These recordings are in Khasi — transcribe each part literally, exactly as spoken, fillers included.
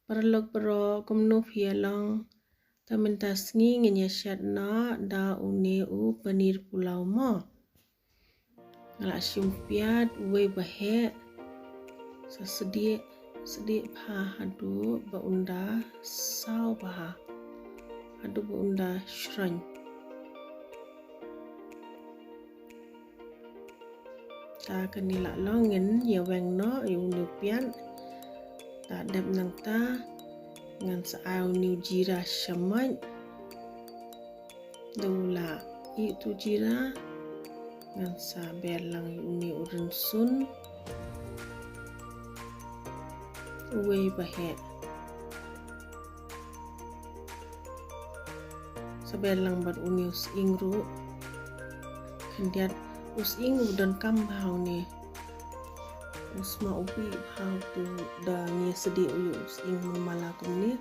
Paralok baroh, kumno phi ïa long? Te mynta sngi ngin ïa shet noh da une u paneer pulao mo. Nga la shim piat uwei ba heh. Sa sdieh, sdieh bha haduh ba un da saw bha. Haduh ba un da shroin. Ta kane la long, ngin ïa weng noh ïa une u piat. Ta dep nangta ngan sa ai une u jira sha mait. Da u la ih tu jira, ngan sa ber lang ïa une u rynsun. Uwei ba heh. Sa ber lang bad une u sying ruh. Khyndiat u sying u donkam bha une. U sma u bih bha utu da ngi sdieh u ïa u sying mala kumne.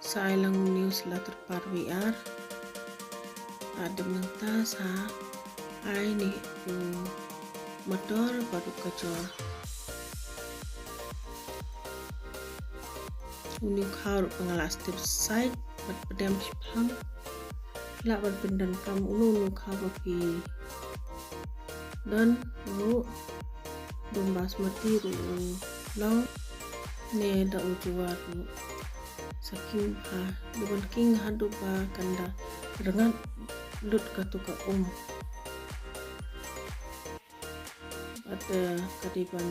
Sa ai lang une u sla tyrpad wei ar. Hadien nangta sa ai ne u mator bad u kajor. Une u khaw ruh nga la step aside bad pdem shiphang. Lah ban pyndonkam uno uno u khaw ba phi don ruh. Dum basmati ruh u long ne da u jowar ruh. Sa king bha, dei ban king haduh ba kan da rngat lut katu ka um. Bad, eh, ka dei ban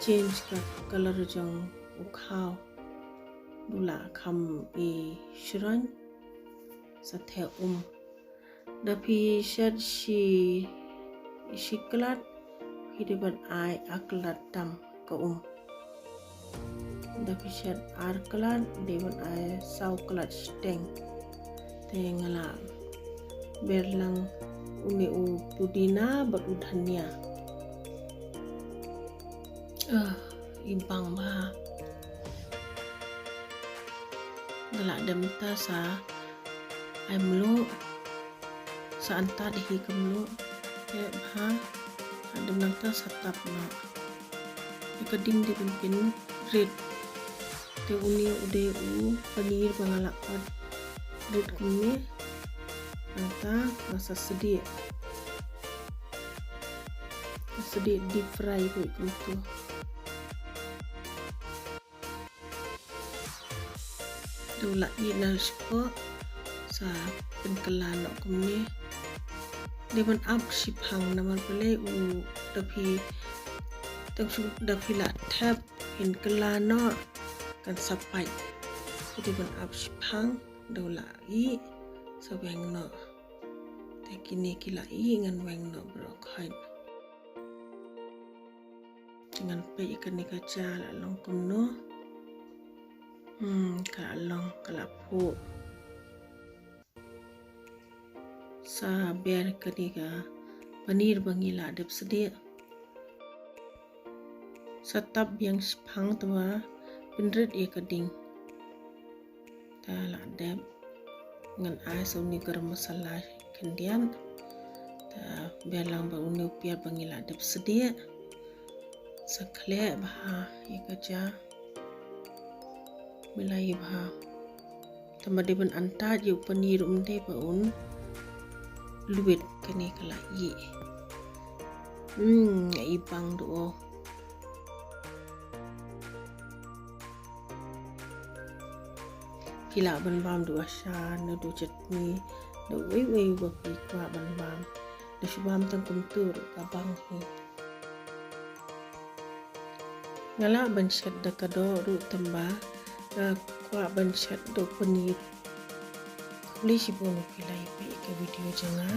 change ka color jong u khaw. Du la kham i shroin sa theh um. Da phi shet shi, shi klat, phi dei ban ai ar klat tam ka um. Da phi shet ar klat, dei ban ai saw klat shiteng. Te nga la ber lang une u pudina bad u dhania. Ah, i bang bha. Nga la dem ta sa ai mluh. Sa antad hi ka mluh. Te bha. Dem nangta sa tap noh. Ïa ka ding dei ban pynrit. Te une u dei u paneer ba nga la ot rit kumne. Nangta nga sa sdieh. Nga sdieh deep fry ruh kumtu. Te u la ih na shapoh sa pynkylla noh kumne. Dei ban ap shiphang namar balei u da phi, da phi la thep pynkylla noh kan sa pait. Dei ban ap shiphang da u la ih sa weng noh. Te kine ki la ih ngan weng noh baroh khoit. Te ngan peit ïa kane ka ja la long kumno. Hmm, ka la long, ka la phuh. Sa ber kane ka paneer ba ngi la dep sdieh. Sa tap biang shiphang te ba pynrit ïa ka ding. Ta la dep. Ngan ai sa une u garam masala khyndiat. Ta ber lang ba une u piat ba ngi la dep sdieh. Sa khleh bha ïa ka ja. Milai bha. Te ma dei ban antad ïa u paneer um dei ba un luit kane ka la ih. Hmm, i bang duh. Phi lah ban bam da u achar, da u chutney, da uwei uwei uba phi kwah ban bam. Da shu bam tang kumtu ruh ka bang hi. Nga lah ban shet da ka doh ruh tang ba nga kwah ban shet da u paneer. Khublei shibun ba phi la ïa peit ïa ka video jong nga.